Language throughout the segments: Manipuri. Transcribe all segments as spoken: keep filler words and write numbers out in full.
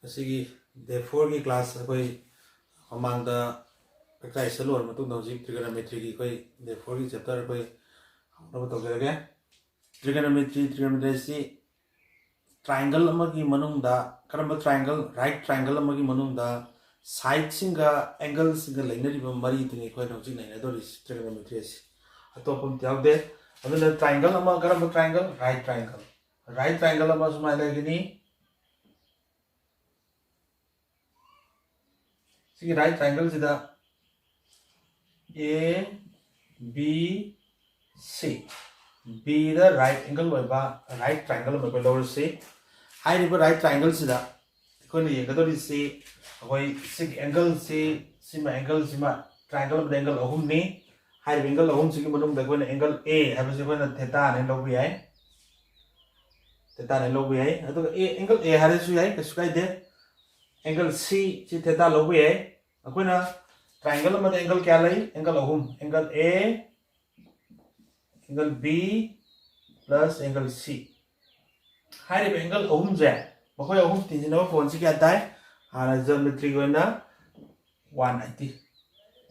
ꯑꯁꯤꯒꯤ ꯗꯦ ꯐꯣꯔꯒꯤ ꯀ꯭ꯂꯥꯁ ꯑꯩꯈꯣꯏ ꯃꯃꯥꯡꯗ ꯑꯦꯛꯁꯔꯁꯥꯏꯁ ꯂꯣꯏꯔ ꯃꯇꯨꯡꯗ ꯍꯧꯖꯤꯛ ꯇ꯭ꯔꯤꯒꯣꯅꯣꯃꯦꯇ꯭ꯔꯤꯒꯤ ꯑꯩꯈꯣꯏ ꯗꯦ ꯐꯣꯔꯒꯤ ꯆꯦꯞꯇꯔ ꯑꯩꯈꯣꯏ ꯍꯧꯅꯕ ꯇꯧꯖꯔꯒꯦ꯫ ꯇ꯭ꯔꯤꯒꯣꯅꯣꯃꯦꯇ꯭ꯔꯤ ꯇ꯭ꯔꯤꯒꯣꯅꯣꯃꯦꯇ꯭ꯔꯤ ꯑꯁꯤ ꯇ꯭ꯔꯥꯏꯡꯒꯜ ꯑꯃꯒꯤ ꯃꯅꯨꯡꯗ ꯀꯔꯝꯕ ꯇ꯭ꯔꯥꯏꯡꯒꯜ? ꯔꯥꯏꯠ ꯇ꯭ꯔꯥꯏꯡꯒꯜ ꯑꯃꯒꯤ ꯃꯅꯨꯡꯗ ꯁꯥꯏꯠꯁꯤꯡꯒ ꯑꯦꯡꯒꯜꯁꯤꯡꯒ ꯂꯩꯅꯔꯤꯕ ꯃꯔꯤꯗꯨꯅꯤ ꯑꯩꯈꯣꯏꯅ ꯍꯧꯖꯤꯛ ꯅꯩꯅꯗꯧꯔꯤꯁꯤ ꯇ꯭ꯔꯤꯒꯣꯅꯣꯃꯦꯇ꯭ꯔꯤ ꯑꯁꯤ꯫ ꯑꯇꯣꯞꯄ ꯑꯝꯇ ꯌꯥꯎꯗꯦ꯫ ꯑꯗꯨꯅ ꯇ꯭ꯔꯥꯏꯡꯒꯜ ꯑꯃ, ꯀꯔꯝꯕ triangle? Right triangle. Right triangle ꯑꯃ ꯁꯨꯃꯥꯏꯅ ꯂꯩꯒꯅꯤ꯫ ꯁꯤꯒꯤ ꯔꯥꯏꯠ ꯇ꯭ꯔꯥꯏꯡꯒꯜꯁꯤꯗ ꯑꯦ ꯕꯤ ꯁꯤ, ꯕꯤꯗ ꯔꯥꯏꯠ ꯑꯦꯡꯒꯜ ꯑꯣꯏꯕ ꯔꯥꯏꯠ ꯇ꯭ꯔꯥꯏꯡꯒꯜ ꯑꯃ ꯑꯩꯈꯣꯏ ꯂꯧꯔꯁꯤ꯫ ꯍꯥꯏꯔꯤꯕ ꯔꯥꯏꯠ ꯇ꯭ꯔꯥꯏꯡꯒꯜꯁꯤꯗ ꯑꯩꯈꯣꯏꯅ ꯌꯦꯡꯒꯗꯧꯔꯤꯁꯤ ꯑꯩꯈꯣꯏ ꯁꯤꯒꯤ ꯑꯦꯡꯒꯜꯁꯤ, ꯁꯤꯃ ꯑꯦꯡꯒꯜꯁꯤꯃ, ꯇ꯭ꯔꯥꯏꯡꯒꯜ ꯑꯃꯗ ꯑꯦꯡꯒꯜ ꯑꯍꯨꯝꯅꯤ꯫ ꯍꯥꯏꯔꯤꯕ ꯑꯦꯡꯒꯜ ꯑꯍꯨꯝꯁꯤꯒꯤ ꯃꯅꯨꯡꯗ ꯑꯩꯈꯣꯏꯅ ꯑꯦꯡꯒꯜ ꯑꯦ ꯍꯥꯏꯕꯁꯤ ꯑꯩꯈꯣꯏꯅ ꯊꯦꯇꯥꯅ ꯂꯧꯕ ꯌꯥꯏ꯫ ꯊꯦꯇꯥꯅ ꯂꯧꯕ ꯌꯥꯏ꯫ ꯑꯗꯨꯒ ꯑꯦ, ꯑꯦꯡꯒꯜ ꯑꯦ ꯍꯥꯏꯔꯁꯨ ꯌꯥꯏ, ꯀꯩꯁꯨ ꯀꯥꯏꯗꯦ꯫ ꯑꯦꯡꯒꯜ ꯁꯤ, ꯁꯤ ꯊꯦꯇꯥ ꯂꯧꯕ ꯌꯥꯏ꯫ ꯑꯩꯈꯣꯏꯅ ꯇ꯭ꯔꯥꯏꯡꯒꯜ ꯑꯃꯗ ꯑꯦꯡꯒꯜ ꯀꯌꯥ ꯂꯩ? ꯑꯦꯡꯒꯜ ꯑꯍꯨꯝ, ꯑꯦꯡꯒꯜ ꯑꯦ, ꯑꯦꯡꯒꯜ ꯕꯤ ꯄ꯭ꯂꯁ ꯑꯦꯡꯒꯜ ꯁꯤ꯫ ꯍꯥꯏꯔꯤꯕ ꯑꯦꯡꯒꯜ ꯑꯍꯨꯝꯁꯦ, ꯃꯈꯣꯏ ꯑꯍꯨꯝ ꯇꯤꯟꯁꯤꯟꯅꯕ ꯀꯣꯟꯁꯤ ꯀꯌꯥ ꯇꯥꯏ? ꯍꯥꯟꯅ ꯖꯤꯑꯣꯃꯦꯇ꯭ꯔꯤꯒꯤ ꯑꯣꯏꯅ ꯋꯥꯟ ꯑꯥꯏꯇꯤ꯫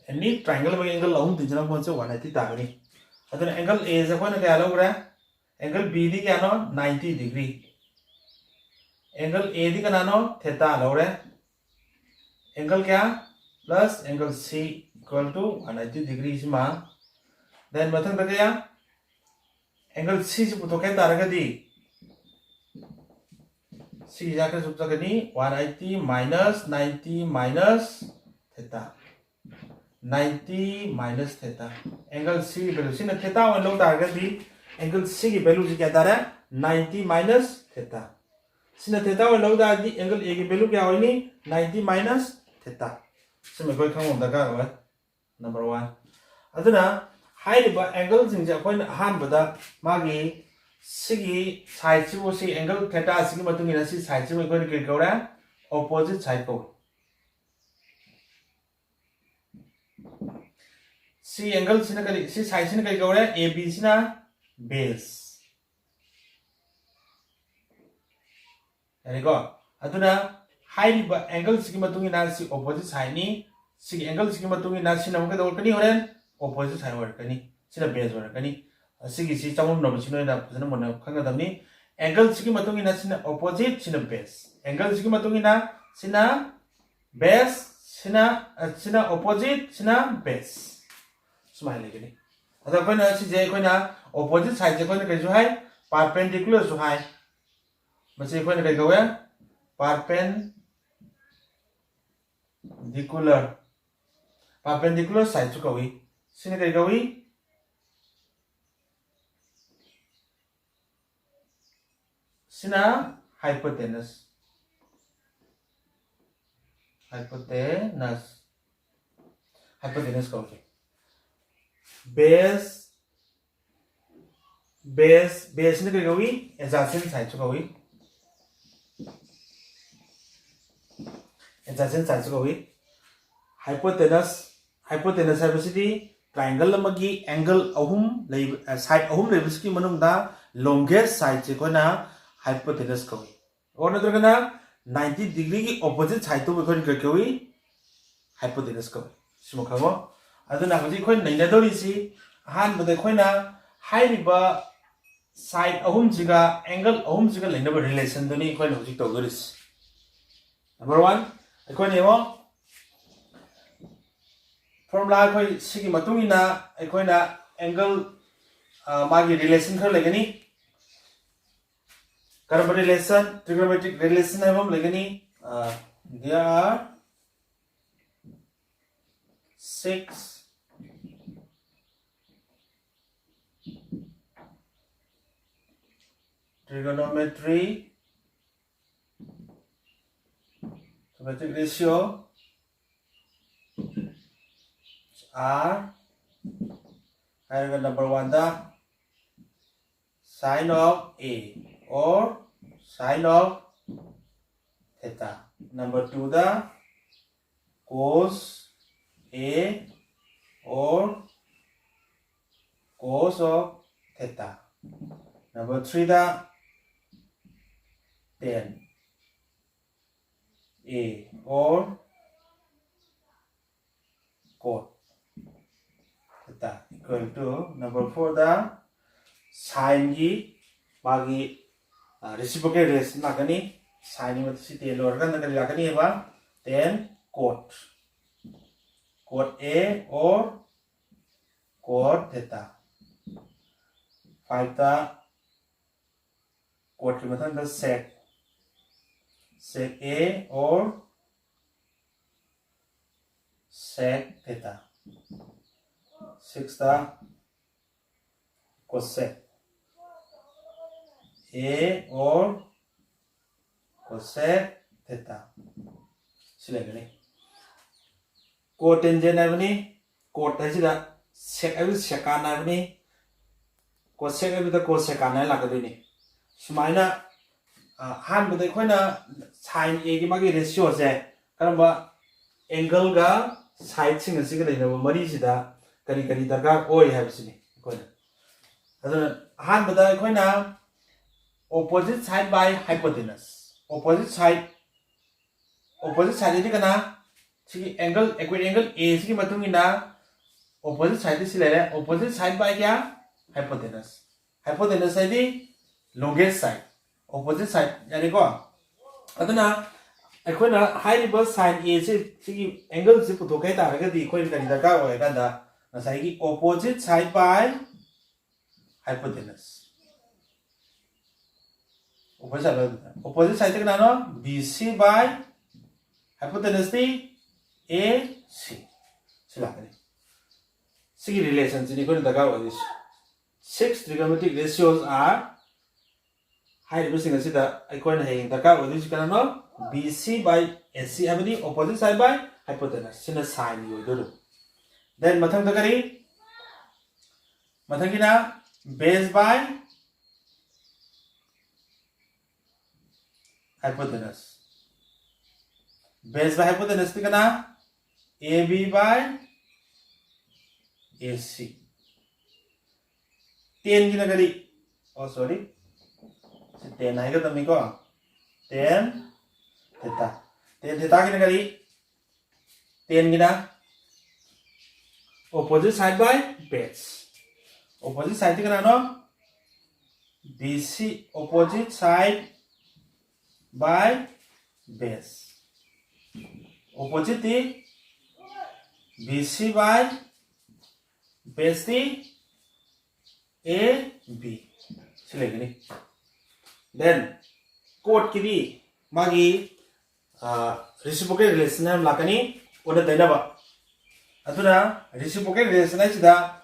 ꯑꯦꯅꯤ ꯇ꯭ꯔꯥꯏꯡꯒꯜ ꯑꯃꯒꯤ ꯑꯦꯡꯒꯜ ꯑꯍꯨꯝ ꯇꯤꯟꯁꯤꯟꯅꯕ ꯀꯣꯟꯁꯦ ꯋꯥꯟ ꯑꯥꯏꯇꯤ ꯇꯥꯒꯅꯤ꯫ ꯑꯗꯨꯅ ꯑꯦꯡꯒꯜ ꯑꯦꯁꯦ ꯑꯩꯈꯣꯏꯅ ꯀꯌꯥ ꯂꯧꯈ꯭ꯔꯦ? ꯑꯦꯡꯒꯜ ꯕꯤꯗꯤ ꯀꯌꯥꯅꯣ? Ninety degree. ꯑꯦꯡꯒꯜ ꯑꯦꯗꯤ ꯀꯅꯥꯅꯣ? ꯊꯦꯇꯥ ꯂꯧꯔꯦ꯫ ꯑꯦꯡꯒꯜ ꯀꯌꯥ? Plus angle C equal to one eighty degree ꯁꯤꯃ꯫ ꯗꯦꯟ ꯃꯊꯪꯗ ꯀꯌꯥ? ꯑꯦꯡꯒꯜ ꯁꯤꯁꯤ ꯄꯨꯊꯣꯛꯀꯦ ꯇꯥꯔꯒꯗꯤ ꯁꯤꯁꯦ ꯈꯔ ꯁꯨꯝ ꯆꯠꯀꯅꯤ, one eighty minus ninety minus theta. Ninety minus theta. Angle ꯁꯤꯒꯤ ꯚꯦꯂꯨ, ꯁꯤꯅ ꯊꯦꯇꯥ ꯑꯣꯏꯅ ꯂꯧ ꯇꯥꯔꯒꯗꯤ ꯑꯦꯡꯒꯜ ꯁꯤꯒꯤ ꯚꯦꯂꯨꯁꯤ ꯀꯌꯥ ꯇꯥꯔꯦ? Ninety minus theta. ꯁꯤꯅ ꯊꯦꯇꯥ ꯑꯣꯏꯅ ꯂꯧ ꯇꯥꯔꯗꯤ ꯑꯦꯡꯒꯜ ꯑꯦꯒꯤ ꯚꯦꯂꯨ ꯀꯌꯥ ꯑꯣꯏꯅꯤ? Ninety minus theta. ꯁꯤꯃ ꯑꯩꯈꯣꯏ ꯈꯪꯕ ꯗꯔꯀꯥꯔ ꯑꯣꯏ꯫ Number one. ꯑꯗꯨꯅ ꯍꯥꯏꯔꯤꯕ ꯑꯦꯡꯒꯜꯁꯤꯡꯁꯦ ꯑꯩꯈꯣꯏꯅ ꯑꯍꯥꯟꯕꯗ ꯃꯥꯒꯤ ꯁꯤꯒꯤ ꯁꯥꯏꯗꯁꯤꯕꯨ, ꯁꯤ ꯑꯦꯡꯒꯜ ꯊꯦꯇꯥꯁꯤꯒꯤ ꯃꯇꯨꯡ ꯏꯟꯅ ꯁꯤ ꯁꯥꯏꯗꯁꯤꯕꯨ ꯑꯩꯈꯣꯏꯅ ꯀꯔꯤ ꯀꯧꯔꯦ? ꯑꯣꯄꯣꯖꯤꯠ ꯁꯥꯏꯗ ꯀꯧꯏ꯫ ꯁꯤ ꯑꯦꯡꯒꯜꯁꯤꯅ ꯀꯔꯤ, ꯁꯤ ꯁꯥꯏꯗꯁꯤꯅ ꯀꯔꯤ ꯀꯧꯔꯦ? ꯑꯦ ꯕꯤꯁꯤꯅ ꯕꯦꯖ꯫ ꯌꯥꯔꯦꯀꯣ? ꯑꯗꯨꯅ ꯍꯥꯏꯔꯤꯕ angle ꯁꯤꯒꯤ ꯃꯇꯨꯡ ꯏꯟꯅ ꯁꯤ opposite side ꯅꯤ꯫ ꯁꯤꯒꯤ angle ꯁꯤꯒꯤ ꯃꯇꯨꯡ ꯏꯟꯅ ꯁꯤꯅ ꯑꯃꯨꯛ ꯀꯩꯗꯧꯔꯛꯀꯅꯤ? ꯍꯣꯔꯦꯟ opposite side ꯑꯣꯏꯔꯛꯀꯅꯤ꯫ ꯁꯤꯅ base ꯑꯣꯏꯔꯛꯀꯅꯤ꯫ ꯑꯁꯤꯒꯤꯁꯤ ꯆꯃꯝꯅꯕꯁꯤ ꯅꯣꯏꯅ ꯐꯖꯅ ꯃꯨꯟꯅ ꯈꯪꯒꯗꯕꯅꯤ꯫ Angle ꯁꯤꯒꯤ ꯃꯇꯨꯡ ꯏꯟꯅ ꯁꯤꯅ opposite, ꯁꯤꯅ base꯫ Angle ꯁꯤꯒꯤ ꯃꯇꯨꯡ ꯏꯟꯅ ꯁꯤꯅ base, ꯁꯤꯅ, ꯑ, ꯁꯤꯅ opposite, ꯁꯤꯅ base꯫ ꯁꯨꯃꯥꯏꯅ ꯂꯩꯒꯅꯤ꯫ ꯑꯗꯣ ꯑꯩꯈꯣꯏꯅ ꯁꯤꯁꯦ, ꯑꯩꯈꯣꯏꯅ opposite side ꯁꯦ ꯑꯩꯈꯣꯏꯅ ꯀꯩꯁꯨ ꯍꯥꯏ, perpendicular ꯁꯨ ꯍꯥꯏ꯫ ꯃꯁꯤ ꯑꯩꯈꯣꯏꯅ ꯀꯩ ꯀꯧꯋꯦ? Perpendicular, perpendicular side ꯁꯨ ꯀꯧꯏ꯫ ꯁꯤꯅ ꯀꯩ ꯀꯧꯏ? ꯁꯤꯅ hypotenuse꯫ Hypotenuse꯫ Hypotenuse ꯀꯧꯏ꯫ Base, base, base ꯁꯤꯅ ꯀꯔꯤ ꯀꯧꯏ? Adjacent side ꯁꯨ ꯀꯧꯏ꯫ Adjacent side ꯁꯨ ꯀꯧꯏ꯫ Hypotenuse, hypotenuse ꯍꯥꯏꯕꯁꯤꯗꯤ triangle ꯑꯃꯒꯤ angle ꯑꯍꯨꯝ ꯂꯩꯕ, ꯑ, side ꯑꯍꯨꯝ ꯂꯩꯕꯁꯤꯒꯤ ꯃꯅꯨꯡꯗ longest side ꯁꯦ ꯑꯩꯈꯣꯏꯅ hypotenuse ꯀꯧꯏ꯫ ꯑꯣꯔ ꯅꯠꯇ꯭ꯔꯒꯅ ninety degree ꯒꯤ opposite side ꯇꯨꯕꯨ ꯑꯩꯈꯣꯏꯅ ꯀꯔꯤ ꯀꯧꯏ? Hypotenuse ꯀꯧꯏ꯫ ꯁꯤꯃ ꯈꯪꯉꯣ꯫ ꯑꯗꯨꯅ ꯍꯧꯖꯤꯛ ꯑꯩꯈꯣꯏꯅ ꯅꯩꯅꯗꯧꯔꯤꯁꯤ, ꯑꯍꯥꯟꯕꯗ ꯑꯩꯈꯣꯏꯅ ꯍꯥꯏꯔꯤꯕ side ꯑꯍꯨꯝꯁꯤꯒ, angle ꯑꯍꯨꯝꯁꯤꯒ ꯂꯩꯅꯕ relation ꯗꯨꯅꯤ ꯑꯩꯈꯣꯏꯅ ꯍꯧꯖꯤꯛ ꯇꯧꯗꯣꯔꯤꯁꯤ꯫ Number one, ꯑꯩꯈꯣꯏꯅ ꯌꯦꯡꯉꯣ, formula ꯑꯩꯈꯣꯏ ꯁꯤꯒꯤ ꯃꯇꯨꯡ ꯏꯟꯅ ꯑꯩꯈꯣꯏꯅ angle, ꯑ, ꯃꯥꯒꯤ relation ꯈꯔ ꯂꯩꯒꯅꯤ꯫ ꯀꯔꯝꯕ relation? Trigonometric relation ꯍꯥꯏꯕ ꯑꯃ ꯂꯩꯒꯅꯤ꯫ ꯑ, there are six trigonometry, trigonometric ratio are, ꯍꯥꯏꯔꯒ number one the sine of A or sine of theta, number two the cos A or cos of theta, number three the tan, A or cot theta equal to number four the sine ꯒꯤ ꯃꯥꯒꯤ reciprocal relation ꯂꯥꯛꯀꯅꯤ꯫ Sine ꯒꯤ ꯃꯊꯛꯁꯤ tan ꯂꯣꯏꯔꯀꯥꯟꯗ ꯀꯔꯤ ꯂꯥꯛꯀꯅꯤ ꯍꯥꯏꯕ? Tan cot, cot A or cot theta꯫ Five ꯇ cot ꯀꯤ ꯃꯊꯪꯗ sec, sec A or sec theta꯫ Six ꯇ cosec A or cosec theta ꯁꯤ ꯂꯩꯒꯅꯤ꯫ Cotangent ꯍꯥꯏꯕꯅꯤ, cot ꯍꯥꯏꯁꯤꯗ sec ꯍꯥꯏꯕꯁꯤ secant ꯍꯥꯏꯕꯅꯤ, cosec ꯍꯥꯏꯕꯗ cosecant ꯍꯥꯏꯅ ꯂꯥꯛꯀꯗꯣꯏꯅꯤ꯫ ꯁꯨꯃꯥꯏꯅ ꯑꯍꯥꯟꯕꯗ ꯑꯩꯈꯣꯏꯅ sine A ꯒꯤ ꯃꯥꯒꯤ ratio ꯁꯦ ꯀꯔꯝꯕ angle ꯒ side ꯁꯤꯡ ꯑꯁꯤꯒ ꯂꯩꯅꯕ ꯃꯔꯤꯁꯤꯗ ꯀꯔꯤ ꯀꯔꯤ ꯗꯔꯀꯥꯔ ꯑꯣꯏ ꯍꯥꯏꯕꯁꯤꯅꯤ ꯑꯩꯈꯣꯏꯅ꯫ ꯑꯗꯨꯅ ꯑꯍꯥꯟꯕꯗ ꯑꯩꯈꯣꯏꯅ opposite side by hypotenuse, opposite side, opposite side ꯍꯥꯏꯗꯤ ꯀꯅꯥ? ꯁꯤꯒꯤ angle, equiangle A ꯁꯤꯒꯤ ꯃꯇꯨꯡ ꯏꯟꯅ opposite side ꯁꯤ ꯂꯩꯔꯦ꯫ Opposite side by ꯀꯌꯥ? Hypotenuse꯫ Hypotenuse ꯍꯥꯏꯗꯤ longest side, opposite side ꯌꯥꯔꯦꯀꯣ? ꯑꯗꯨꯅ ꯑꯩꯈꯣꯏꯅ ꯍꯥꯏꯔꯤꯕ sine A ꯁꯤ, ꯁꯤꯒꯤ angle ꯁꯤ ꯄꯨꯊꯣꯛꯀꯦ ꯍꯥꯏ ꯇꯥꯔꯒꯗꯤ ꯑꯩꯈꯣꯏꯅ ꯀꯔꯤ ꯗꯔꯀꯥꯔ ꯑꯣꯏ ꯍꯥꯏ ꯀꯥꯟꯗ ꯉꯁꯥꯏꯒꯤ opposite side by hypotenuse꯫ Opposite side by, opposite side ꯁꯤ ꯀꯅꯥꯅꯣ? B C by hypotenuse T A C ꯁꯤ ꯂꯥꯛꯀꯅꯤ꯫ ꯁꯤꯒꯤ relation ꯁꯤꯅꯤ ꯑꯩꯈꯣꯏꯅ ꯗꯔꯀꯥꯔ ꯑꯣꯏꯔꯤꯁꯤ꯫ Six trigonometric ratios are ꯍꯥꯏꯔꯤꯕꯁꯤꯡ ꯑꯁꯤꯗ ꯑꯩꯈꯣꯏꯅ ꯍꯌꯦꯡ ꯗꯔꯀꯥꯔ ꯑꯣꯏꯗꯣꯏꯁꯤ ꯀꯅꯥꯅꯣ? B C by A C ꯍꯥꯏꯕꯗꯤ opposite side by hypotenuse꯫ ꯁꯤꯅ sine ꯒꯤ ꯑꯣꯏꯗꯣꯏꯅꯤ꯫ Then ꯃꯊꯪꯗ ꯀꯔꯤ? ꯃꯊꯪꯒꯤꯅ base by hypotenuse꯫ Base by hypotenuse T ꯀꯅꯥ? A B by A C꯫ Tan ꯒꯤꯅ ꯀꯔꯤ? Oh, sorry, ꯁꯤ tan ꯍꯥꯏꯒꯗꯕꯅꯤꯀꯣ꯫ Tan theta꯫ Tan theta ꯒꯤꯅ ꯀꯔꯤ? Tan ꯒꯤꯅ opposite side by base. Opposite side T ꯀꯅꯥꯅꯣ? B C, opposite side by base. Opposite T B C by base T A B ꯁꯤ ꯂꯩꯒꯅꯤ꯫ Then cot ꯀꯤꯗꯤ ꯃꯥꯒꯤ reciprocal relation ꯍꯥꯏꯅ ꯂꯥꯛꯀꯅꯤ, ꯑꯣꯟꯅ ꯇꯩꯅꯕ꯫ ꯑꯗꯨꯅ reciprocal relation ꯍꯥꯏꯁꯤꯗ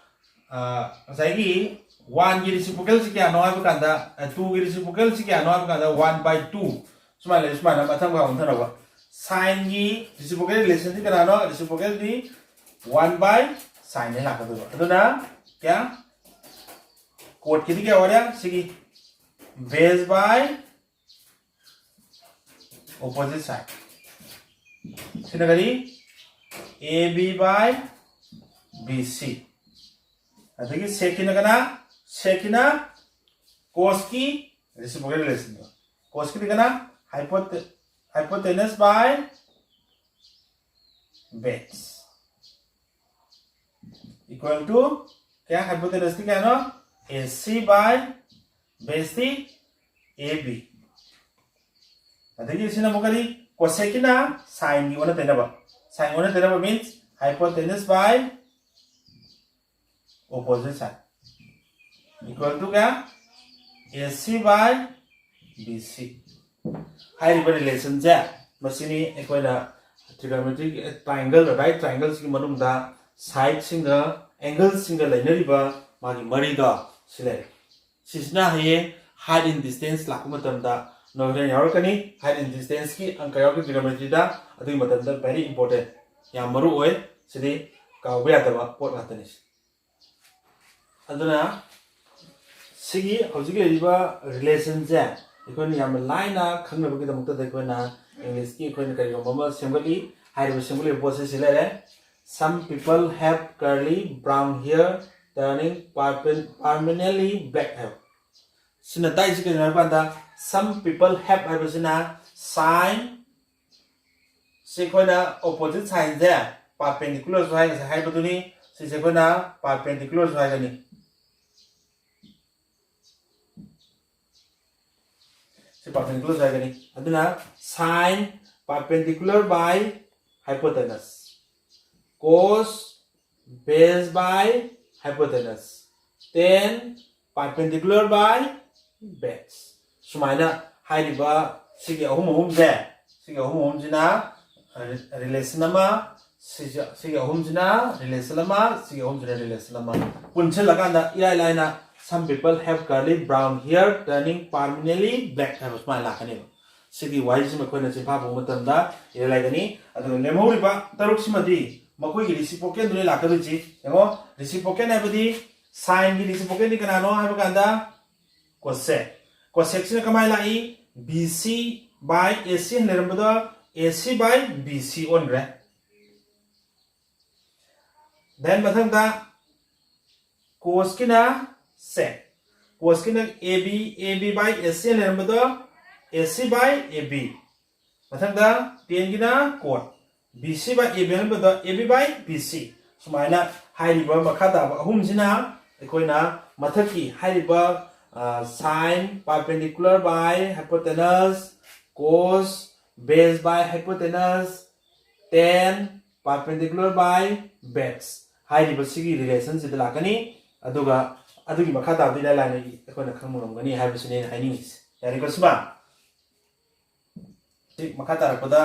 ꯉꯁꯥꯏꯒꯤ one ꯒꯤ reciprocal ꯁꯤ ꯀꯌꯥꯅꯣ ꯍꯥꯏꯕ ꯀꯥꯟꯗ, two ꯒꯤ reciprocal ꯁꯤ ꯀꯌꯥꯅꯣ ꯍꯥꯏꯕ ꯀꯥꯟꯗ one by two꯫ ꯁꯨꯃꯥꯏꯅ ꯂꯩ, ꯁꯨꯃꯥꯏꯅ ꯃꯊꯪ ꯃꯈꯥ ꯑꯣꯟꯊꯅꯕ꯫ Sine ꯒꯤ reciprocal relation ꯁꯤ ꯀꯅꯥꯅꯣ? Reciprocal D one by sine ꯅꯦ ꯂꯥꯛꯀꯗꯣꯏꯕ꯫ ꯑꯗꯨꯅ ꯀꯌꯥ? Cot ꯀꯤꯗꯤ ꯀꯌꯥ ꯑꯣꯏꯔꯦ? ꯁꯤꯒꯤ base by opposite side꯫ ꯁꯤꯅ ꯀꯔꯤ? A B by B C꯫ ꯑꯗꯒꯤ sec ꯀꯤꯅ ꯀꯅꯥ? Sec ꯀꯤꯅ cos ꯀꯤ reciprocal relation ꯗꯣ꯫ Cos ꯀꯤꯗꯤ ꯀꯅꯥ? Hypot-, hypotenuse by base equal to ꯀꯌꯥ? Hypotenuse ꯇꯤ ꯀꯌꯥꯅꯣ? A C by base T A B꯫ ꯑꯗꯒꯤ ꯁꯤꯅ ꯑꯃꯨꯛ ꯀꯔꯤ? Cosec ꯀꯤꯅ sine ꯒꯤ ꯑꯣꯟꯅ ꯇꯩꯅꯕ꯫ Sine ꯑꯣꯟꯅ ꯇꯩꯅꯕ means hypotenuse by opposite side equal to ꯀꯌꯥ? A C by B C꯫ ꯍꯥꯏꯔꯤꯕ relation ꯁꯦ ꯃꯁꯤꯅꯤ ꯑꯩꯈꯣꯏꯅ trigonometric triangle, right triangle ꯁꯤꯒꯤ ꯃꯅꯨꯡꯗ side ꯁꯤꯡꯒ angle ꯁꯤꯡꯒ ꯂꯩꯅꯔꯤꯕ ꯃꯥꯒꯤ ꯃꯔꯤꯗꯣ ꯁꯤ ꯂꯩꯔꯦ꯫ ꯁꯤꯁꯤꯅ ꯍꯌꯦꯡ height and distance ꯂꯥꯛꯄ ꯃꯇꯝꯗ ꯅꯣꯏ ꯍꯣꯔꯦꯟ ꯌꯥꯎꯔꯛꯀꯅꯤ꯫ Height and distance ꯀꯤ ꯑꯪꯀ ꯌꯥꯎꯔꯛꯀꯅꯤ trigonometry ꯗ꯫ ꯑꯗꯨꯒꯤ ꯃꯇꯝꯗ very important, ꯌꯥꯝ ꯃꯔꯨ ꯑꯣꯏ꯫ ꯁꯤꯗꯤ ꯀꯥꯎꯕ ꯌꯥꯗꯕ ꯄꯣꯠ ꯉꯥꯛꯇꯅꯤ꯫ ꯑꯗꯨꯅ ꯁꯤꯒꯤ ꯍꯧꯖꯤꯛ ꯂꯩꯔꯤꯕ relation ꯁꯦ ꯑꯩꯈꯣꯏꯅ ꯌꯥꯝꯅ ꯂꯥꯏꯅ ꯈꯪꯅꯕꯒꯤꯗꯃꯛꯇꯗ ꯑꯩꯈꯣꯏꯅ English ꯀꯤ ꯑꯩꯈꯣꯏꯅ ꯀꯔꯤꯒꯨꯝꯕ ꯑꯃ ꯁꯦꯝꯒꯠꯂꯤ꯫ ꯍꯥꯏꯔꯤꯕ ꯁꯦꯝꯒꯠꯂꯤꯕ ꯄꯣꯠꯁꯦ ꯁꯤ ꯂꯩꯔꯦ: "Some people have curly brown hair turning perpen-, permanently black" ꯍꯥꯏꯕ꯫ ꯁꯤꯅ ꯇꯥꯛꯏꯁꯤ ꯀꯩꯅꯣ ꯍꯥꯏꯕ ꯀꯥꯟꯗ, "Some people have" ꯍꯥꯏꯕꯁꯤꯅ sine ꯁꯤ ꯑꯩꯈꯣꯏꯅ opposite signꯁꯦ perpendicularꯁꯨ ꯍꯥꯏ, ꯉꯁꯥꯏ ꯍꯥꯏꯕꯗꯨꯅꯤ꯫ ꯁꯤꯁꯦ ꯑꯩꯈꯣꯏꯅ perpendicularꯁꯨ ꯍꯥꯏꯒꯅꯤ꯫ ꯁꯤ perpendicularꯁꯨ ꯍꯥꯏꯒꯅꯤ꯫ ꯑꯗꯨꯅ sine perpendicular by hypotenuse, cos base by hypotenuse, tan perpendicular by base꯫ ꯁꯨꯃꯥꯏꯅ ꯍꯥꯏꯔꯤꯕ ꯁꯤꯒꯤ ꯑꯍꯨꯝ ꯑꯍꯨꯝꯁꯦ, ꯁꯤꯒꯤ ꯑꯍꯨꯝ ꯑꯍꯨꯝꯁꯤꯅ relation ꯑꯃ, ꯁꯤꯁꯦ, ꯁꯤꯒꯤ ꯑꯍꯨꯝꯁꯤꯅ relation ꯑꯃ, ꯁꯤꯒꯤ ꯑꯍꯨꯝꯁꯤꯅ relation ꯑꯃ꯫ ꯄꯨꯟꯁꯤꯜꯂꯀꯥꯟꯗ ꯏꯔꯥꯏ ꯂꯥꯏꯅ some people have curly brown hair turning permanently black ꯍꯥꯏꯕ ꯁꯨꯃꯥꯏꯅ ꯂꯥꯛꯀꯅꯦꯕ꯫ ꯁꯤꯒꯤ ꯋꯥꯍꯩꯁꯤꯃ ꯑꯩꯈꯣꯏꯅ ꯆꯤꯟꯐꯥ ꯄꯨꯕ ꯃꯇꯝꯗ ꯏꯔꯥꯏ ꯂꯥꯏꯒꯅꯤ꯫ ꯑꯗꯨꯒ ꯂꯦꯝꯍꯧꯔꯤꯕ ꯇꯔꯨꯛꯁꯤꯃꯗꯤ ꯃꯈꯣꯏꯒꯤ reciprocalꯗꯨꯅ ꯂꯥꯛꯀꯗꯣꯏꯁꯤ꯫ ꯌꯦꯡꯉꯣ, reciprocal ꯍꯥꯏꯕꯗꯤ sineꯒꯤ reciprocalꯗꯤ ꯀꯅꯥꯅꯣ ꯍꯥꯏꯕ ꯀꯥꯟꯗ cosec꯫ Cosecꯁꯤꯅ ꯀꯃꯥꯏꯅ ꯂꯥꯛꯏ? BC by AC ꯍꯥꯏꯅ ꯂꯩꯔꯝꯕꯗꯣ AC by BC ꯑꯣꯟꯈ꯭ꯔꯦ꯫ Then ꯃꯊꯪꯗ cosꯀꯤꯅ sec, cosꯀꯤꯅ AB, AB by AC ꯍꯥꯏꯅ ꯂꯩꯔꯝꯕꯗꯣ AC by AB꯫ ꯃꯊꯪꯗ tanꯒꯤꯅ cot, BC by AB ꯍꯥꯏꯅ ꯂꯩꯔꯝꯕꯗꯣ AB by BC꯫ ꯁꯨꯃꯥꯏꯅ ꯍꯥꯏꯔꯤꯕ ꯃꯈꯥ ꯇꯥꯕ ꯑꯍꯨꯝꯁꯤꯅ ꯑꯩꯈꯣꯏꯅ ꯃꯊꯛꯀꯤ ꯍꯥꯏꯔꯤꯕ sine perpendicular by hypotenuse, cos base by hypotenuse, tan perpendicular by base ꯍꯥꯏꯔꯤꯕ ꯁꯤꯒꯤ relationꯁꯤꯗ ꯂꯥꯛꯀꯅꯤ꯫ ꯑꯗꯨꯒ ꯑꯗꯨꯒꯤ ꯃꯈꯥ ꯇꯥꯕꯗꯤ ꯏꯔꯥꯏ ꯂꯥꯏꯅ ꯑꯩꯈꯣꯏꯅ ꯈꯪꯕ ꯉꯝꯒꯅꯤ ꯍꯥꯏꯕꯁꯤꯅꯤ ꯑꯩꯅ ꯍꯥꯏꯅꯤꯡꯉꯤꯁꯦ꯫ ꯌꯥꯔꯦꯀꯣ ꯁꯤꯃ? ꯁꯤ ꯃꯈꯥ ꯇꯥꯔꯛꯄꯗ,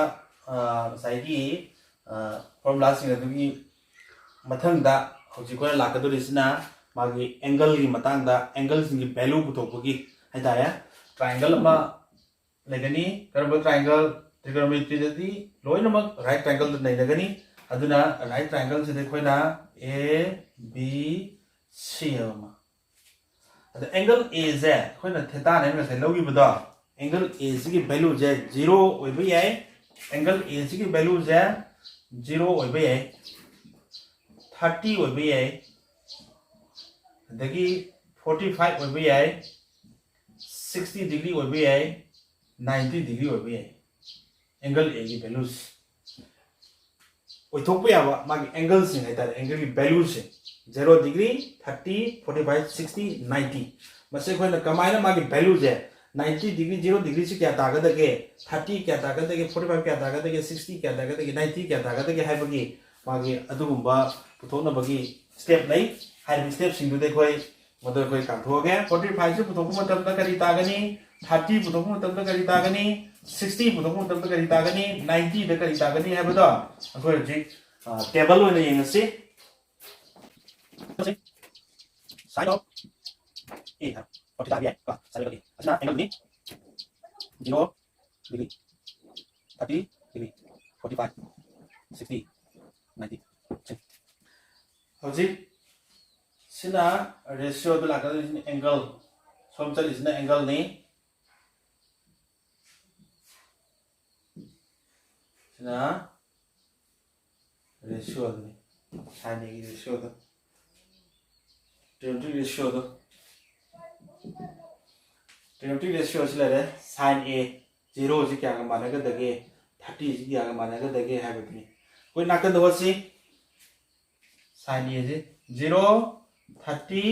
ꯑ, ꯉꯁꯥꯏꯒꯤ, ꯑ, formulaꯁꯤꯡ ꯑꯗꯨꯒꯤ ꯃꯊꯪꯗ ꯍꯧꯖꯤꯛ ꯑꯩꯈꯣꯏꯅ ꯂꯥꯛꯀꯗꯧꯔꯤꯁꯤꯅ ꯃꯥꯒꯤ angleꯒꯤ ꯃꯇꯥꯡꯗ, angleꯁꯤꯡꯒꯤ value ꯄꯨꯊꯣꯛꯄꯒꯤ ꯍꯥꯏꯇꯥꯔꯦ꯫ Triangle ꯑꯃ ꯂꯩꯒꯅꯤ꯫ ꯀꯔꯝꯕ triangle? Trigonometryꯗꯗꯤ ꯂꯣꯏꯅꯃꯛ right triangleꯗ ꯅꯩꯅꯒꯅꯤ꯫ ꯑꯗꯨꯅ right triangleꯁꯤꯗ ꯑꯩꯈꯣꯏꯅ A, B, C ꯍꯥꯏꯕ ꯑꯃ꯫ ꯑꯗ angle Aꯁꯦ ꯑꯩꯈꯣꯏꯅ thetaꯅꯦ ꯉꯁꯥꯏ ꯂꯧꯈꯤꯕꯗꯣ, angle Aꯁꯤꯒꯤ valueꯁꯦ zero ꯑꯣꯏꯕ ꯌꯥꯏ꯫ Angle Aꯁꯤꯒꯤ valueꯁꯦ zero ꯑꯣꯏꯕ ꯌꯥꯏ, thirty ꯑꯣꯏꯕ ꯌꯥꯏ, ꯑꯗꯒꯤ forty five ꯑꯣꯏꯕ ꯌꯥꯏ, sixty degree ꯑꯣꯏꯕ ꯌꯥꯏ, ninety degree ꯑꯣꯏꯕ ꯌꯥꯏ꯫ Angle Aꯒꯤ values ꯑꯣꯏꯊꯣꯛꯄ ꯌꯥꯕ ꯃꯥꯒꯤ angle ꯁꯤꯡ ꯍꯥꯏꯇꯥꯔꯦ, angle ꯒꯤ value ꯁꯦ, zero degree, thirty, forty five, sixty, ninety꯫ ꯃꯁꯤ ꯑꯩꯈꯣꯏꯅ ꯀꯃꯥꯏꯅ ꯃꯥꯒꯤ value ꯁꯦ, ninety degree, zero degree ꯁꯤ ꯀꯌꯥ ꯇꯥꯒꯗꯒꯦ, thirty ꯀꯌꯥ ꯇꯥꯒꯗꯒꯦ, forty five ꯀꯌꯥ ꯇꯥꯒꯗꯒꯦ, sixty ꯀꯌꯥ ꯇꯥꯒꯗꯒꯦ, ninety ꯀꯌꯥ ꯇꯥꯒꯗꯒꯦ ꯍꯥꯏꯕꯒꯤ ꯃꯥꯒꯤ ꯑꯗꯨꯒꯨꯝꯕ ꯄꯨꯊꯣꯛꯅꯕꯒꯤ step ꯂꯩ꯫ ꯍꯥꯏꯔꯤꯕ step ꯁꯤꯡꯗꯨꯗꯤ ꯑꯩꯈꯣꯏ ꯃꯗꯨ ꯑꯩꯈꯣꯏ ꯀꯥꯎꯊꯣꯛꯑꯒꯦ꯫ Forty five ꯁꯤ ꯄꯨꯊꯣꯛꯄ ꯃꯇꯝꯗ ꯀꯔꯤ ꯇꯥꯒꯅꯤ? Thirty ꯄꯨꯊꯣꯛꯄ ꯃꯇꯝꯗ ꯀꯔꯤ ꯇꯥꯒꯅꯤ? Sixty ꯄꯨꯊꯣꯛꯄ ꯃꯇꯝꯗ ꯀꯔꯤ ꯇꯥꯒꯅꯤ? Ninety ꯗ ꯀꯔꯤ ꯇꯥꯒꯅꯤ ꯍꯥꯏꯕꯗꯣ ꯑꯩꯈꯣꯏ ꯍꯧꯖꯤꯛ, ꯑ, table ꯑꯣꯏꯅ ꯌꯦꯡꯉꯁꯤ꯫ Sine of A high, forty ꯇꯥꯕ ꯌꯥꯏ ꯀꯣ, sine of A꯫ ꯑꯁꯤꯅ angle ꯅꯤ꯫ Zero degree, thirty degree, forty five, sixty, ninety꯫ ꯍꯧꯖꯤꯛ ꯁꯤꯅ ratio ꯗ ꯂꯥꯛꯀꯗꯣꯏꯁꯤꯅ angle, ꯁꯣꯝ ꯆꯠꯂꯤꯁꯤꯅ angle ꯅꯤ꯫ ꯁꯤꯅ ratio ꯗꯨꯅꯤ, sine A ꯒꯤ ratio ꯗꯣ, trigonometric ratio ꯗꯣ꯫ Trigonometric ratio ꯁꯤ ꯂꯩꯔꯦ, sine A zero ꯁꯤ ꯀꯌꯥꯒ ꯃꯥꯟꯅꯒꯗꯒꯦ, thirty ꯁꯤ ꯀꯌꯥꯒ ꯃꯥꯟꯅꯒꯗꯒꯦ ꯍꯥꯏꯕꯗꯨꯅꯤ꯫ ꯑꯩꯈꯣꯏ ꯅꯥꯀꯟꯗ ꯍꯣꯠꯁꯤ꯫ Sine A ꯁꯤ zero, thirty,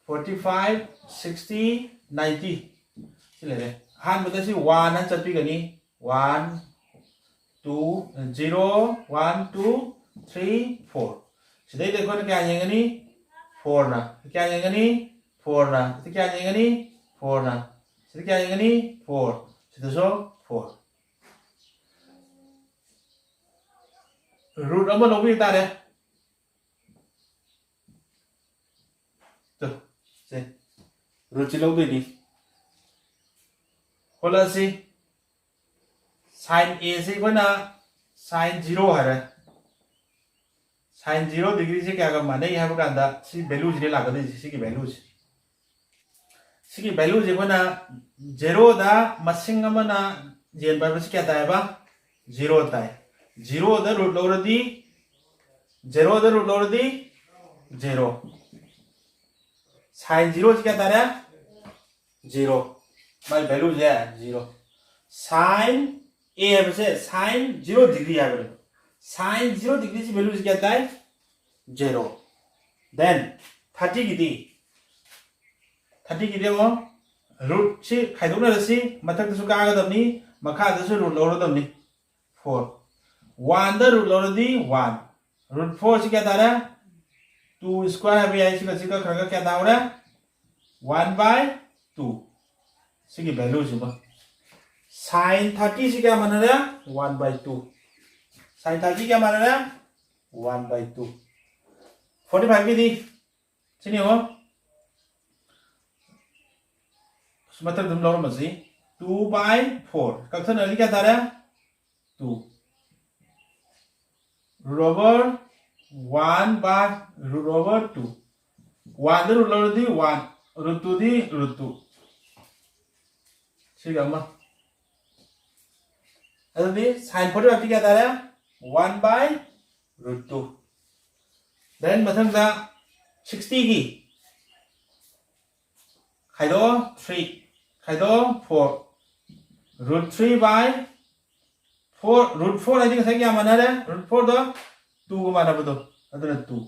forty five, sixty, ninety ꯁꯤ ꯂꯩꯔꯦ꯫ ꯑꯍꯥꯟꯕꯗ ꯁꯤ one ꯍꯥꯏꯅ ꯆꯠꯄꯤꯒꯅꯤ꯫ One, two, zero, one, two, three, four꯫ ꯁꯤꯗꯩꯗ ꯑꯩꯈꯣꯏꯅ ꯀꯌꯥ ꯌꯦꯡꯒꯅꯤ? Four ꯅ꯫ ꯀꯌꯥ ꯌꯦꯡꯒꯅꯤ? Four ꯅ꯫ ꯁꯤꯗ ꯀꯌꯥ ꯌꯦꯡꯒꯅꯤ? Four ꯅ꯫ ꯁꯤꯗ ꯀꯌꯥ ꯌꯦꯡꯒꯅꯤ? Four꯫ ꯁꯤꯗꯁꯨ four꯫ Root ꯑꯃ ꯂꯧꯕꯤ ꯇꯥꯔꯦ꯫ ꯇꯨ, ꯁꯦ꯫ Root ꯁꯤ ꯂꯧꯗꯣꯏꯅꯤ꯫ ꯍꯣꯠꯂꯁꯤ꯫ Sine A ꯁꯤ ꯑꯩꯈꯣꯏꯅ sine zero ꯍꯥꯏꯔꯦ꯫ Sine zero degree ꯁꯤ ꯀꯌꯥꯒ ꯃꯥꯟꯅꯩ ꯍꯥꯏꯕ ꯀꯥꯟꯗ ꯁꯤ value ꯁꯤꯅꯦ ꯂꯥꯛꯀꯗꯣꯏꯁꯦ, ꯁꯤꯒꯤ value ꯁꯤ꯫ ꯁꯤꯒꯤ value ꯁꯦ ꯑꯩꯈꯣꯏꯅ zero ꯗ ꯃꯁꯤꯡ ꯑꯃꯅ ꯌꯦꯟꯕ ꯍꯥꯏꯕꯁꯤ ꯀꯌꯥ ꯇꯥꯏꯕ? Zero ꯇꯥꯏ꯫ Zero ꯗ root ꯂꯧꯔꯗꯤ, zero ꯗ root ꯂꯧꯔꯗꯤ zero꯫ Sine zero ꯁꯤ ꯀꯌꯥ ꯇꯥꯔꯦ? Zero꯫ ꯃꯥꯒꯤ value say zero꯫ Sine A ꯍꯥꯏꯕꯁꯦ sine zero degree ꯍꯥꯏꯕꯅꯦꯕ꯫ Sine zero degree ꯁꯤ value ꯁꯤ ꯀꯌꯥ ꯇꯥꯏ? Zero. Then thirty ꯒꯤꯗꯤ, thirty ꯒꯤꯗꯤ ꯑꯃꯨꯛ root ꯁꯤ ꯈꯥꯏꯗꯣꯛꯅꯔꯁꯤ, ꯃꯊꯛꯇꯁꯨ ꯀꯥꯒꯗꯕꯅꯤ, ꯃꯈꯥꯗꯁꯨ root ꯂꯧꯔꯗꯕꯅꯤ꯫ Four꯫ One ꯗ root ꯂꯧꯔꯗꯤ one, root four ꯁꯤ ꯀꯌꯥ ꯇꯥꯔꯦ? Two square ꯍꯥꯏꯕ ꯌꯥꯏ꯫ ꯁꯤꯒ ꯁꯤꯒ ꯈꯔꯒ ꯀꯌꯥ ꯇꯥꯍꯧꯔꯦ? One by two꯫ ꯁꯤꯒꯤ value ꯁꯤꯃ꯫ Sine thirty ꯁꯤ ꯀꯌꯥ ꯃꯥꯟꯅꯔꯦ? One by two꯫ Sine thirty ꯀꯌꯥ ꯃꯥꯟꯅꯔꯦ? One by two꯫ Forty five ꯒꯤꯗꯤ ꯁꯤꯅꯤ ꯌꯦꯡꯉꯣ꯫ ꯃꯊꯛ ꯑꯗꯨꯝ ꯂꯧꯔꯝꯃꯁꯤ꯫ Two by four ꯀꯛꯊꯠꯅꯔꯗꯤ ꯀꯌꯥ ꯇꯥꯔꯦ? Two꯫ Root over one by root over two꯫ One the root ꯂꯧꯔꯗꯤ one, root two ꯗꯤ root two꯫ ꯁꯤꯒ ꯑꯃ꯫ ꯑꯗꯨꯗꯤ sine forty five ꯇꯤ ꯀꯌꯥ ꯇꯥꯔꯦ? One by root two꯫ Then ꯃꯊꯪꯗ sixty ꯒꯤ ꯈꯥꯏꯗꯣꯛꯑꯣ three, ꯈꯥꯏꯗꯣꯛꯑꯣ four, root three by four, root four ꯍꯥꯏꯗꯤ ꯉꯁꯥꯏ ꯀꯌꯥ ꯃꯥꯟꯅꯔꯦ? Root four ꯗꯣ two ꯒ ꯃꯥꯟꯅꯕꯗꯣ, ꯑꯗꯨꯅ two꯫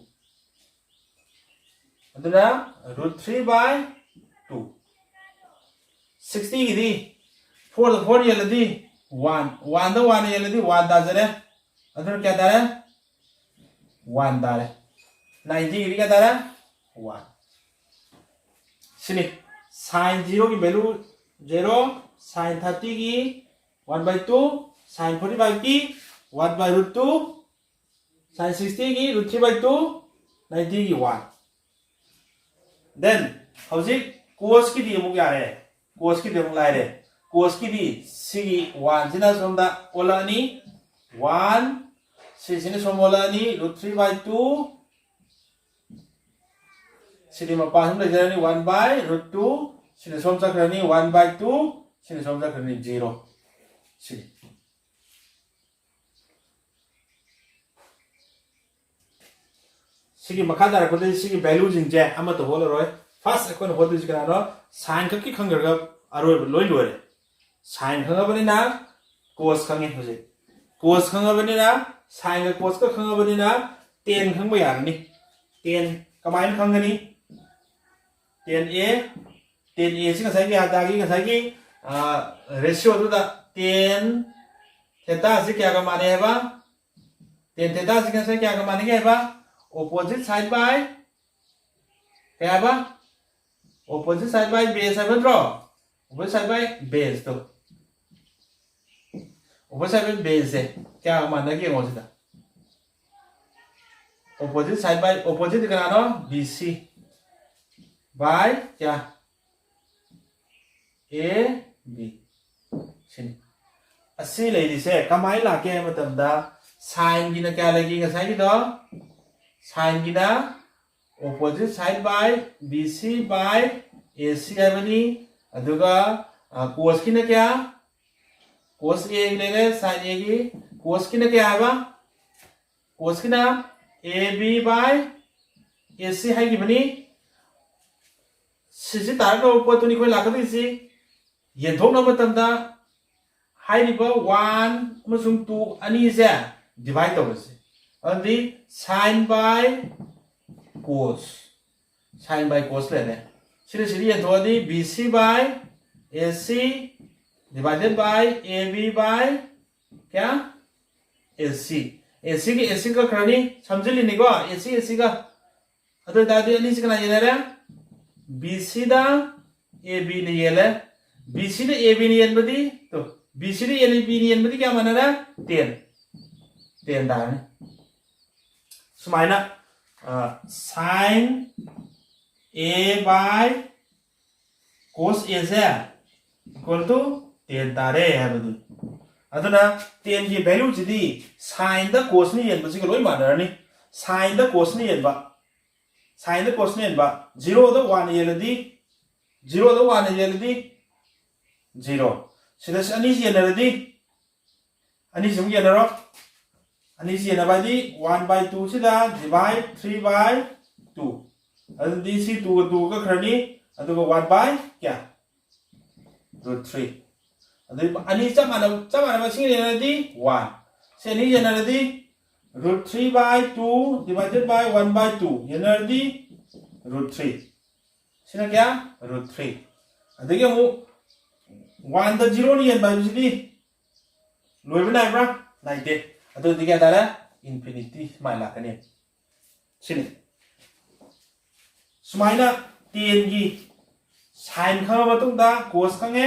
ꯑꯗꯨꯅ root three by two꯫ Sixty ꯒꯤꯗꯤ four ꯗ four ꯌꯦꯜꯂꯗꯤ one, one ꯗ one ꯌꯦꯜꯂꯗꯤ one ꯇꯥꯖꯔꯦ꯫ ꯑꯗꯨꯅ ꯀꯌꯥ ꯇꯥꯔꯦ? One ꯇꯥꯔꯦ꯫ Ninety ꯒꯤꯗꯤ ꯀꯌꯥ ꯇꯥꯔꯦ? One꯫ ꯁꯤꯅꯤ꯫ Sine zero ꯒꯤ value zero, sine thirty ꯒꯤ one by two, sine forty five ꯀꯤ one by root two, sine sixty ꯒꯤ root three by two, ninety ꯒꯤ one꯫ Then ꯍꯧꯖꯤꯛ cos ꯀꯤꯗꯤ ꯑꯃꯨꯛ ꯌꯥꯔꯦ꯫ Cos ꯀꯤꯗꯤ ꯑꯃꯨꯛ ꯂꯥꯏꯔꯦ꯫ Cos ꯀꯤꯗꯤ ꯁꯤꯒꯤ one ꯁꯤꯅ ꯁꯣꯝꯗ ꯑꯣꯜꯂꯛꯑꯅꯤ꯫ One, ꯁꯤꯁꯤꯅ ꯁꯣꯝ ꯑꯣꯜꯂꯛꯑꯅꯤ, root three by two꯫ ꯁꯤꯗꯤ ꯃꯄꯥ ꯁꯨꯝ ꯂꯩꯖꯔꯅꯤ, one by root two꯫ ꯁꯤꯅ ꯁꯣꯝ ꯆꯠꯈ꯭ꯔꯅꯤ, one by two꯫ ꯁꯤꯅ ꯁꯣꯝ ꯆꯠꯈ꯭ꯔꯅꯤ, zero꯫ ꯁꯤꯅꯤ꯫ ꯁꯤꯒꯤ ꯃꯈꯥ ꯇꯥꯔꯛꯄꯗꯗꯤ ꯁꯤꯒꯤ value ꯁꯤꯡꯁꯦ ꯑꯃꯠꯇ ꯍꯣꯠꯂꯔꯣꯏ꯫ First ꯑꯩꯈꯣꯏꯅ ꯍꯣꯠꯇꯣꯏꯁꯤ ꯀꯅꯥꯅꯣ? Sine ꯈꯛꯀꯤ ꯈꯪꯈ꯭ꯔꯒ ꯑꯔꯣꯏꯕ ꯂꯣꯏ ꯂꯣꯏꯔꯦ꯫ Sine ꯈꯪꯉꯕꯅꯤꯅ cos ꯈꯪꯉꯤ ꯍꯧꯖꯤꯛ꯫ Cos ꯈꯪꯉꯕꯅꯤꯅ Sine ꯒ cos ꯀ ꯈꯪꯉꯕꯅꯤꯅ tan ꯈꯪꯕ ꯌꯥꯔꯅꯤ꯫ Tan ꯀꯃꯥꯏꯅ ꯈꯪꯒꯅꯤ? Tan A, tan A ꯁꯤ ꯉꯁꯥꯏ ꯀꯌꯥ ꯇꯥꯒꯦ? ꯉꯁꯥꯏꯒꯤ ratio ꯗꯨꯗ tan theta ꯁꯤ ꯀꯌꯥꯒ ꯃꯥꯟꯅꯩ ꯍꯥꯏꯕ? Tan theta ꯁꯤ ꯉꯁꯥꯏ ꯀꯌꯥꯒ ꯃꯥꯟꯅꯒꯦ ꯍꯥꯏꯕ? Opposite side by ꯀꯌꯥ ꯍꯥꯏꯕ? Opposite side by base ꯍꯥꯏꯕ ꯅꯠꯇ꯭ꯔꯣ? Opposite side by base to, opposite side by base ꯁꯦ ꯀꯌꯥꯒ ꯃꯥꯟꯅꯒꯦ ꯌꯦꯡꯉꯣ ꯁꯤꯗ꯫ Opposite side by, opposite ꯀꯅꯥꯅꯣ? B C by ꯀꯌꯥ? A B꯫ ꯁꯤꯅꯤ꯫ ꯑꯁꯤ ꯂꯩꯔꯤꯁꯦ ꯀꯃꯥꯏꯅ ꯂꯥꯛꯀꯦ ꯍꯥꯏꯕ ꯃꯇꯝꯗ, sine ꯒꯤꯅ ꯀꯌꯥ ꯂꯩꯒꯦ ꯉꯁꯥꯏꯒꯤꯗꯣ? Sine ꯒꯤꯅ opposite side by B C by A C ꯍꯥꯏꯕꯅꯤ꯫ ꯑꯗꯨꯒ cos ꯀꯤꯅ ꯀꯌꯥ? Cos A ꯂꯩꯔꯦ, sine A ꯒꯤ꯫ Cos ꯀꯤꯅ ꯀꯌꯥ ꯍꯥꯏꯕ? Cos ꯀꯤꯅ A B by A C ꯍꯥꯏꯈꯤꯕꯅꯤ꯫ ꯁꯤꯁꯤ ꯇꯥꯔꯛꯅꯕ ꯄꯣꯠꯇꯨꯅꯤ ꯑꯩꯈꯣꯏ ꯂꯥꯛꯀꯗꯣꯏꯁꯤ꯫ ꯌꯦꯟꯊꯣꯛꯅꯕ ꯃꯇꯝꯗ ꯍꯥꯏꯔꯤꯕ one ꯑꯃꯁꯨꯡ two ꯑꯅꯤꯁꯦ divide ꯇꯧꯔꯁꯤ꯫ ꯑꯗꯨꯗꯤ sine by cos, sine by cos ꯂꯩꯔꯦ꯫ ꯁꯤꯅ ꯁꯤꯗ ꯌꯦꯟꯊꯣꯛꯑꯗꯤ B C by A C divided by A B by ꯀꯌꯥ? A C꯫ A C ꯒ A C ꯀꯛꯈ꯭ꯔꯅꯤ, ꯁꯝꯖꯤꯜꯂꯤꯅꯤꯀꯣ, A C A C ꯒ꯫ ꯑꯗꯨ ꯑꯣꯏꯇꯥꯔꯗꯤ ꯑꯅꯤꯁꯤ ꯀꯅꯥ ꯌꯦꯟꯅꯔꯦ? B C ꯗ A B ꯅ ꯌꯦꯜꯂꯦ꯫ B C ꯗ A B ꯅ ꯌꯦꯟꯕꯗꯤ, ꯇꯨ, B C ꯗ A B ꯅ ꯌꯦꯟꯕꯗꯤ ꯀꯌꯥ ꯃꯥꯟꯅꯔꯦ? Tan꯫ Tan ꯇꯥꯔꯅꯤ꯫ ꯁꯨꯃꯥꯏꯅ sine A by cos A say equal to tan ꯇꯥꯔꯦ ꯍꯥꯏꯕꯗꯨꯅꯤ꯫ ꯑꯗꯨꯅ tan ꯒꯤ value ꯁꯤꯗꯤ sine ꯗ cos ꯅ ꯌꯦꯟꯕꯁꯤꯒ ꯂꯣꯏ ꯃꯥꯟꯅꯔꯅꯤ꯫ Sine ꯗ cos ꯅ ꯌꯦꯟꯕ, sine ꯗ cos ꯅ ꯌꯦꯟꯕ, zero ꯗ one ꯌꯦꯜꯂꯗꯤ, zero ꯗ one ꯌꯦꯜꯂꯗꯤ zero꯫ ꯁꯤꯗ ꯑꯅꯤꯁꯤ ꯌꯦꯟꯅꯔꯗꯤ, ꯑꯅꯤꯁꯤ ꯑꯃꯨꯛ ꯌꯦꯟꯅꯔꯣ꯫ ꯑꯅꯤꯁꯤ ꯌꯦꯟꯅꯕ ꯍꯥꯏꯗꯤ one by two ꯁꯤꯗ divide three by two꯫ ꯑꯗꯨꯗꯤ ꯁꯤ two ꯒ two ꯀꯛꯈ꯭ꯔꯅꯤ, ꯑꯗꯨꯒ one by ꯀꯌꯥ? Root three꯫ ꯑꯗꯨꯗꯤ ꯑꯅꯤ ꯆꯞ ꯃꯥꯟꯅꯕ, ꯆꯞ ꯃꯥꯟꯅꯕ ꯁꯤ ꯌꯦꯟꯅꯔꯗꯤ one꯫ ꯁꯤ ꯑꯅꯤ ꯌꯦꯟꯅꯔꯗꯤ Root three by two divided by one by two ꯌꯦꯟꯅꯔꯗꯤ root three꯫ ꯁꯤꯅ ꯀꯌꯥ? Root three꯫ ꯑꯗꯒꯤ ꯑꯃꯨꯛ one ꯗ zero ꯅ ꯌꯦꯟꯕ ꯍꯥꯏꯕꯁꯤꯗꯤ ꯂꯣꯏꯕ ꯅꯥꯏꯕ꯭ꯔꯥ? ꯅꯥꯏꯗꯦ꯫ ꯑꯗꯨꯗꯤ ꯀꯌꯥ ꯇꯥꯔꯦ? Infinity ꯁꯨꯃꯥꯏꯅ ꯂꯥꯛꯀꯅꯤ꯫ ꯁꯤꯅꯤ꯫ ꯁꯨꯃꯥꯏꯅ tan ꯒꯤ sine ꯈꯪꯉ ꯃꯇꯨꯡꯗ cos ꯈꯪꯉꯦ,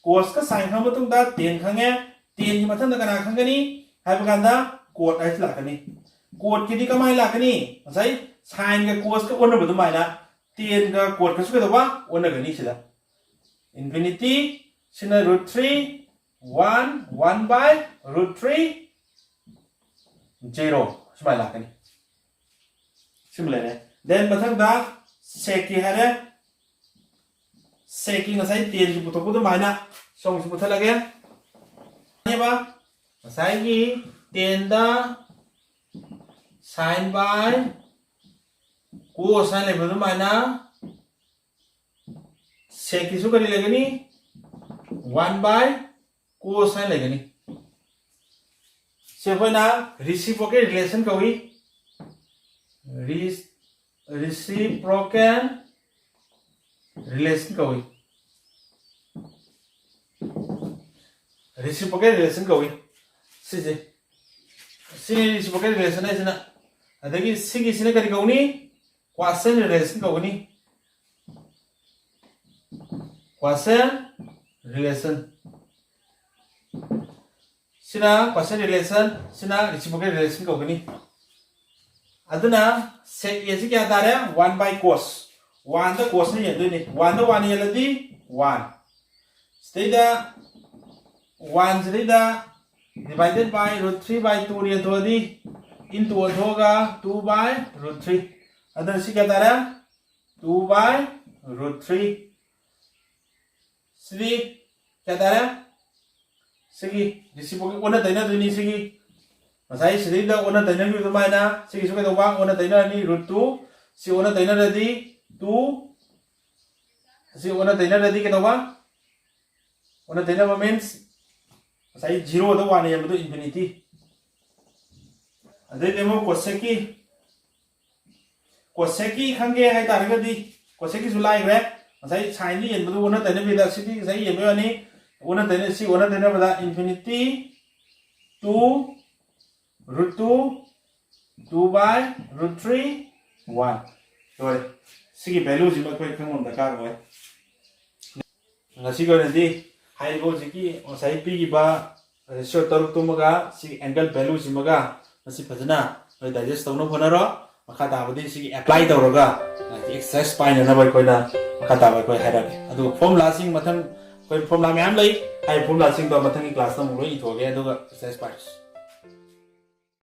cos ꯀ sine ꯈꯪꯉ ꯃꯇꯨꯡꯗ tan ꯈꯪꯉꯦ, tan ꯒꯤ ꯃꯊꯪꯗ ꯀꯅꯥ ꯈꯪꯒꯅꯤ ꯍꯥꯏꯕ ꯀꯥꯟꯗ cot ꯍꯥꯏꯁꯤ ꯂꯥꯛꯀꯅꯤ꯫ Cot ꯀꯤꯗꯤ ꯀꯃꯥꯏꯅ ꯂꯥꯛꯀꯅꯤ? ꯉꯁꯥꯏ sine ꯒ cos ꯀ ꯑꯣꯟꯅꯕ ꯑꯗꯨꯃꯥꯏꯅ tan ꯒ cot ꯀꯁꯨ ꯀꯩꯗꯧꯕ? ꯑꯣꯟꯅꯒꯅꯤ ꯁꯤꯗ꯫ Infinity ꯁꯤꯅ root three, one, one by root three, zero ꯁꯨꯃꯥꯏꯅ ꯂꯥꯛꯀꯅꯤ꯫ ꯁꯤꯃ ꯂꯩꯔꯦ꯫ Then ꯃꯊꯪꯗ sec ꯀꯤ ꯍꯥꯏꯔꯦ꯫ Sec ꯀꯤ ꯉꯁꯥꯏ tan ꯒꯤ ꯄꯨꯊꯣꯛꯄ ꯑꯗꯨꯃꯥꯏꯅ ꯁꯣꯝꯒꯤꯁꯨ ꯄꯨꯊꯣꯛꯂꯒꯦ꯫ ꯉꯁꯥꯏꯒꯤ tan the sine by cos ꯍꯥꯏꯅ ꯂꯩꯕ ꯑꯗꯨꯃꯥꯏꯅ sec ꯀꯤꯁꯨ ꯀꯔꯤ ꯂꯩꯒꯅꯤ? One by cos ꯍꯥꯏꯅ ꯂꯩꯒꯅꯤ꯫ ꯁꯤ ꯑꯩꯈꯣꯏꯅ reciprocal relation ꯀꯧꯏ꯫ Re- reciprocal relation ꯀꯧꯏ꯫ Reciprocal relation ꯀꯧꯏ꯫ ꯁꯤꯁꯦ, ꯁꯤꯅꯤ reciprocal relation ꯍꯥꯏꯁꯤꯅ꯫ ꯑꯗꯒꯤ ꯁꯤꯒꯤꯁꯤꯅ ꯀꯔꯤ ꯀꯧꯅꯤ? Quotient relation ꯀꯧꯒꯅꯤ꯫ Quotient relation꯫ ꯁꯤꯅ quotient relation, ꯁꯤꯅ reciprocal relation ꯀꯧꯒꯅꯤ꯫ ꯑꯗꯨꯅ sec A ꯁꯤ ꯀꯌꯥ ꯇꯥꯔꯦ? One by cos꯫ One the cos ꯅ ꯌꯦꯟꯗꯣꯏꯅꯤ꯫ One ꯗ one ꯌꯦꯜꯂꯗꯤ one꯫ ꯁꯤꯗꯩꯗ one ꯁꯤꯗꯩꯗ divided by root three by two ꯅ ꯌꯦꯟꯊꯣꯛꯑꯗꯤ, into ꯑꯣꯟꯊꯣꯛꯑꯒ two by root three꯫ ꯑꯗꯨꯅ ꯁꯤ ꯀꯌꯥ ꯇꯥꯔꯦ? Two by root three꯫ ꯁꯤꯗꯤ ꯀꯌꯥ ꯇꯥꯔꯦ? ꯁꯤꯒꯤ reciprocal ꯑꯣꯟꯅ ꯇꯩꯅꯗꯣꯏꯅꯤ꯫ ꯁꯤꯒꯤ ꯉꯁꯥꯏ ꯁꯤꯗꯩꯗ ꯑꯣꯟꯅ ꯇꯩꯅꯈꯤꯕ ꯑꯗꯨꯃꯥꯏꯅ ꯁꯤꯒꯤꯁꯨ ꯀꯩꯗꯧꯕ? ꯑꯣꯟꯅ ꯇꯩꯅꯔꯅꯤ꯫ Root two꯫ ꯁꯤ ꯑꯣꯟꯅ ꯇꯩꯅꯔꯗꯤ two꯫ ꯑꯁꯤ ꯑꯣꯟꯅ ꯇꯩꯅꯔꯗꯤ ꯀꯩꯗꯧꯕ? ꯑꯣꯟꯅ ꯇꯩꯅꯕ means ꯉꯁꯥꯏ zero ꯗ one ꯌꯦꯟꯕꯗꯣ infinity꯫ ꯑꯗꯩꯗꯤ ꯑꯃꯨꯛ cosecꯀꯤ cosecꯀꯤ ꯈꯪꯒꯦ ꯍꯥꯏꯇꯥꯔꯒꯗꯤ cosecꯀꯤꯁꯨ ꯂꯥꯏꯈ꯭ꯔꯦ꯫ ꯉꯁꯥꯏ sineꯗꯤ ꯌꯦꯟꯕꯗꯨ ꯑꯣꯟꯅ ꯇꯩꯅꯕꯤꯗ ꯁꯤꯗꯤ ꯉꯁꯥꯏ ꯌꯦꯟꯕ ꯌꯥꯅꯤ꯫ ꯑꯣꯟꯅ ꯇꯩꯅ ꯁꯤ ꯑꯣꯟꯅ ꯇꯩꯅꯕꯗ infinity two root two two by root three one ꯂꯣꯏꯔꯦ꯫ ꯁꯤꯒꯤ valueꯁꯤꯃ ꯑꯩꯈꯣꯏ ꯈꯪꯕ ꯑꯃ ꯗꯔꯀꯥꯔ ꯑꯣꯏ꯫ ꯉꯁꯤꯒꯤ ꯑꯣꯏꯅꯗꯤ ꯍꯥꯏꯔꯤꯕ ꯍꯧꯖꯤꯛꯀꯤ ꯉꯁꯥꯏ ꯄꯤꯈꯤꯕ ratio ꯇꯔꯨꯛꯇꯨꯃꯒ ꯁꯤ angle valueꯁꯤꯃꯒ ꯃꯁꯤ ꯐꯖꯅ ꯅꯣꯏ digest ꯇꯧꯅꯕ ꯍꯣꯠꯅꯔꯣ꯫ ꯃꯈꯥ ꯇꯥꯕꯗꯤ ꯁꯤꯒꯤ apply ꯇꯧꯔꯒ exercise ꯄꯥꯏꯅꯅꯕ ꯑꯩꯈꯣꯏꯅ ꯃꯈꯥ ꯇꯥꯕ ꯑꯩꯈꯣꯏ ꯍꯥꯏꯔꯛꯑꯒꯦ꯫ ꯑꯗꯨꯒ formulaꯁꯤꯡ ꯃꯊꯪ ꯑꯩꯈꯣꯏ formula ꯃꯌꯥꯝ ꯂꯩ꯫ ꯍꯥꯏꯔꯤꯕ formulaꯁꯤꯡꯗꯣ ꯃꯊꯪꯒꯤ classꯇ ꯑꯃꯨꯛ ꯂꯣꯏ ꯏꯊꯣꯛꯑꯒꯦ꯫ ꯑꯗꯨꯒ exercise ꯄꯥꯏꯔꯁꯤ꯫